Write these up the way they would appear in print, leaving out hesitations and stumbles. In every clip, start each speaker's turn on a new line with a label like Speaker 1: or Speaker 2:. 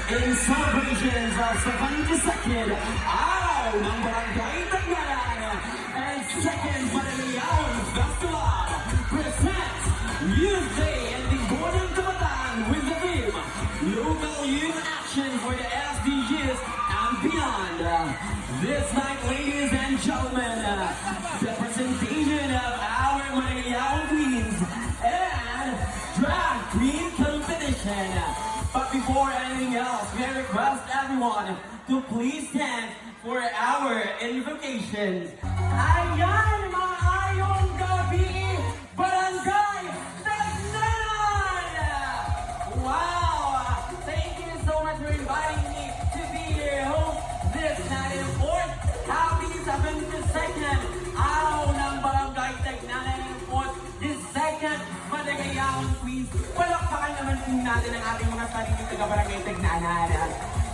Speaker 1: In celebrations of 72nd Araw ng Barangay Tagnanan and Second Madagayaon Festival presents Youth Day and Linggo ng Kabataan with the theme Local Youth Action for the SDGs and Beyond. This night, ladies and gentlemen, the presentation of our Madagayaon Queens and Drag Queen Competition. But before anything else, may I request everyone to please stand for our invocations. Ayan, maayong gabi, Barangay Tagnanan! Wow! Thank you so much for inviting me to be your host this night. And of course, happy 72nd Araw ng Barangay Tagnanan and of course, the second Madagayaon Queens. Palakpakan naman po natin ang ating mga sariling taga-Barangay Tagnanan.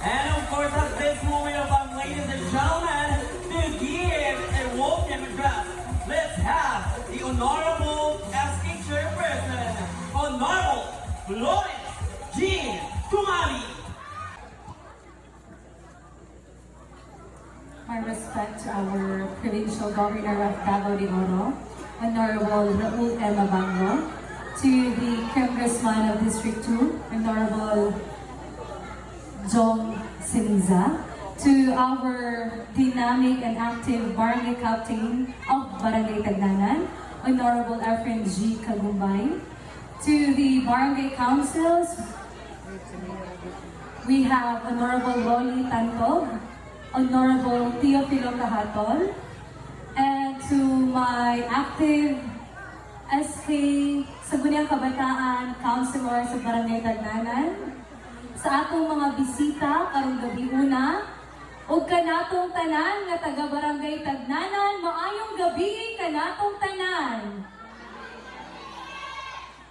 Speaker 1: And of course, at this moment of time, ladies and gentlemen, to give a welcome address, let's have the Honorable SK Chairperson, Honorable Florence Jean Tumali.
Speaker 2: My respect to our Provincial Governor of Davao de Oro, Honorable Raul M. Abangro, to the Congressman of District 2, Honorable Jong Ceniza, to our dynamic and active Barangay Captain of Barangay Tagnanan, Honorable Efren G. Kagumbay, to the Barangay Councils, we have Honorable Rolly Tantog, Honorable Teofilo Cahatol, and to my active SK Sangguniang Kabataan Councilor sa Barangay Tagnanan, sa atong mga bisita karong gabi una, ug kanatong tanan nga taga Barangay Tagnanan, maayong gabi kanatong tanan.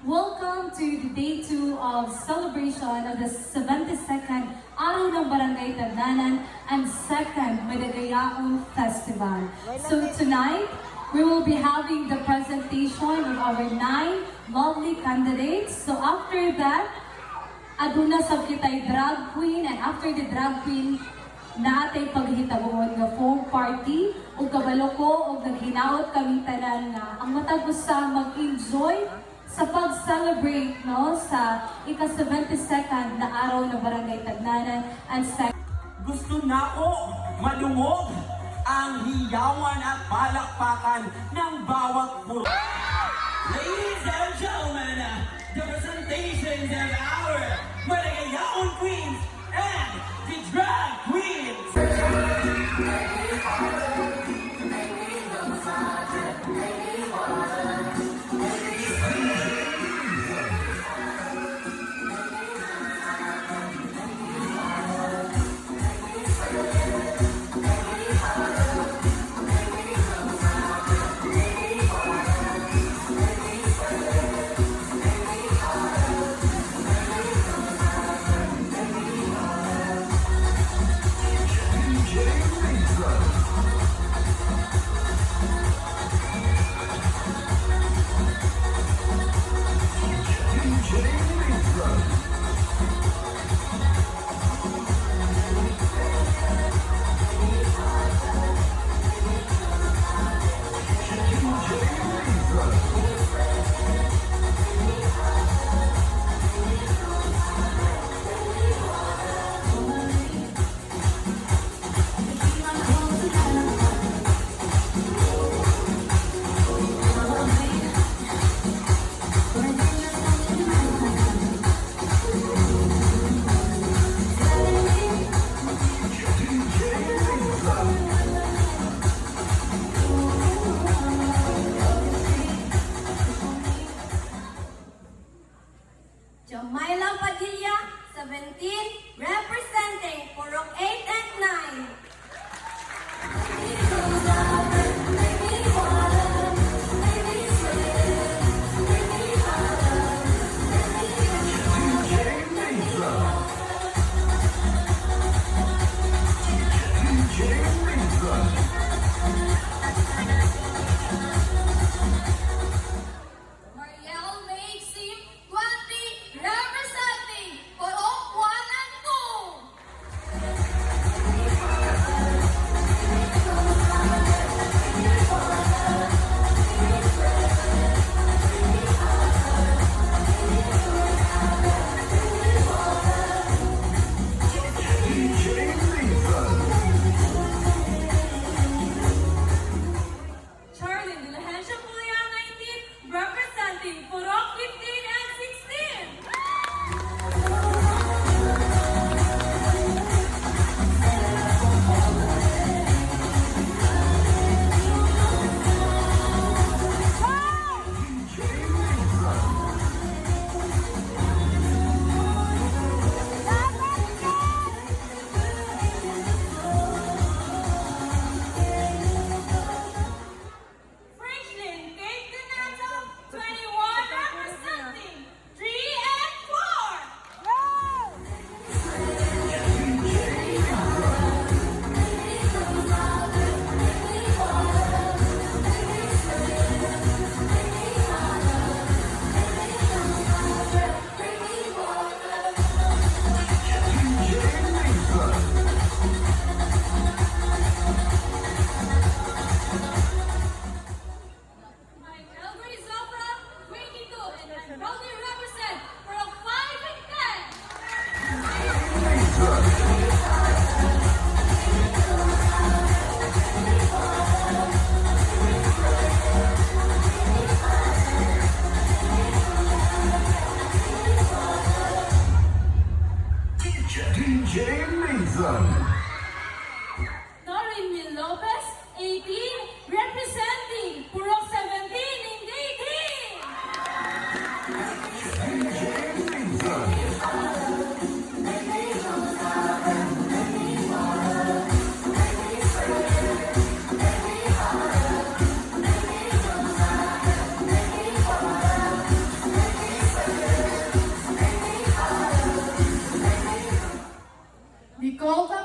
Speaker 2: Welcome to the day 2 of celebration of the 72nd Araw ng Barangay Tagnanan and 2nd Madagayaon Festival. So tonight, we will be having the presentation of our nine lovely candidates. So after that, aduna sab kitay drag queen, and after the drag queen, naatay paghitabuon nga foam party, ug kabalo ko og naghinaot kaming tanan nga ang matag usa mag-enjoy sa pag-celebrate, no, sa ika-72nd na Araw ng Barangay Tagnanan and second
Speaker 1: Gusto nako madungog ang hiyawan at palakpakan ng bawat puro. Ladies and gentlemen, the presentations of our Madagayaon Queens and the Drag Queens.
Speaker 3: DJ Lisa. DJ Lisa. DJ Lisa. DJ Lisa.
Speaker 4: Jamaila Padilla, 17, representing Purok 8 and 9.
Speaker 3: DJ Lisa. DJ Lisa.
Speaker 4: Mariel May Sim, 20, representing Purok 1 and 2.
Speaker 3: Nathan. DJ Nathan.
Speaker 2: Norin Mil Lopez, 18, representing Purok 17 in Day 3!
Speaker 3: DJ Nathan.
Speaker 5: Nicole.